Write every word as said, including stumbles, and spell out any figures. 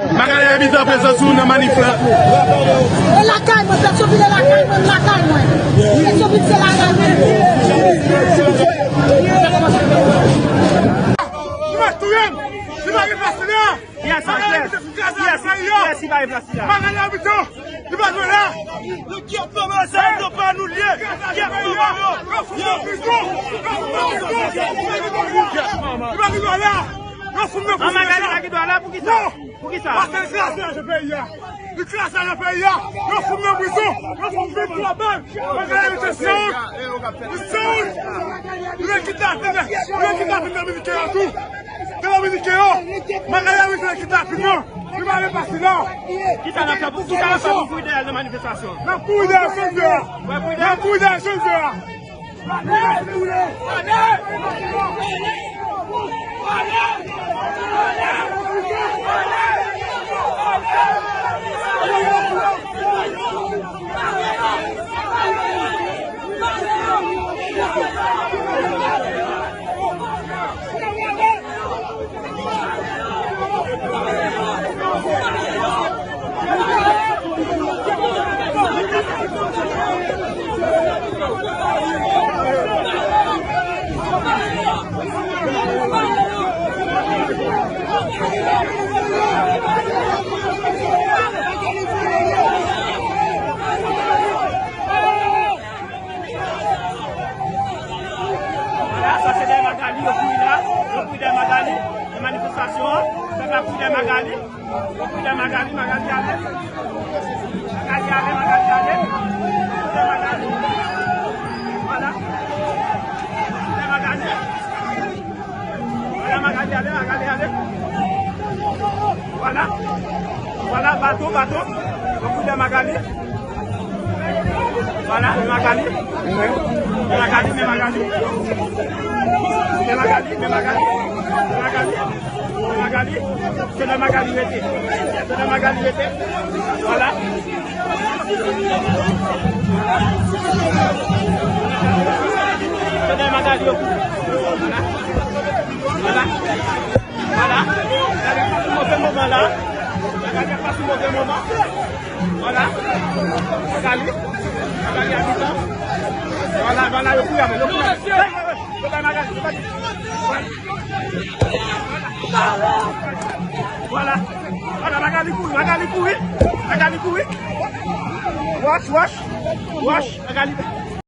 Magali Habitant prezans ou nan manif la. E lakay mwen, Petyonvil e lakay mwen, lakay mwen. Petyonvil se lakay mwen. Li va touye m. Li va gen plas li la. Yes, yes. Yes, yes, li va gen plas li la. Magali Habitant, li pa dwe la. Li pa nou li ye. Li pa gen dwa la. Li pa gen dwa la. Magali pa gen dwa la, poukisa? Poukisa? Paske li kraze lajan peyi a. Li kraze lajan peyi a. Yo fout nan prizon. Yo fout vin twò bèl. Bagay la se wont. Li se wont. Li vle kite lapenn. Li vle kite lapenn Dominiken yo tou. Se Dominiken yo. Bagay la vle kite lapenn nan. Li pa vle pase la. Kisa n ap fè pou, kisa n ap fè pou kouri dèyè l nan manifestasyon? N ap kouri dèyè l jodi a. N ap kouri dèyè l jodi a. Vwala, sa se dèyè Magali, yo kouri la, yo kouri dèyè Magali, nan manifestasyon an, pèp la kouri dèyè Magali, yo kouri dèyè Magali, Magali ale, Magali ale, Magali ale, kouri dèyè Magali, vwala, kouri dèyè Magali. Vwala, Magali ale, Magali ale. Vwala. Vwala, bato, bato. Yo kouri dèyè Magali. Vwala, men Magali. Men Magali, men Magali. Men Magali, men Magali. Men Magali. Men Magali. Se la Magali rete. Se la Magali rete. Vwala. Vwala. Vwala. Vwala. Magali ap pase move moman la. Magali ap pase move moman. Vwala. Magali. Magali Habitant. Vwala, vwala, yo kouri avè l, yo kouri avè l. Hey, hey, hey. Yo bay Magali, yo bay. Vwala. Vwala. Vwala, Magali kouri, Magali kouri. Magali kouri. Watch, watch. Watch, Magali.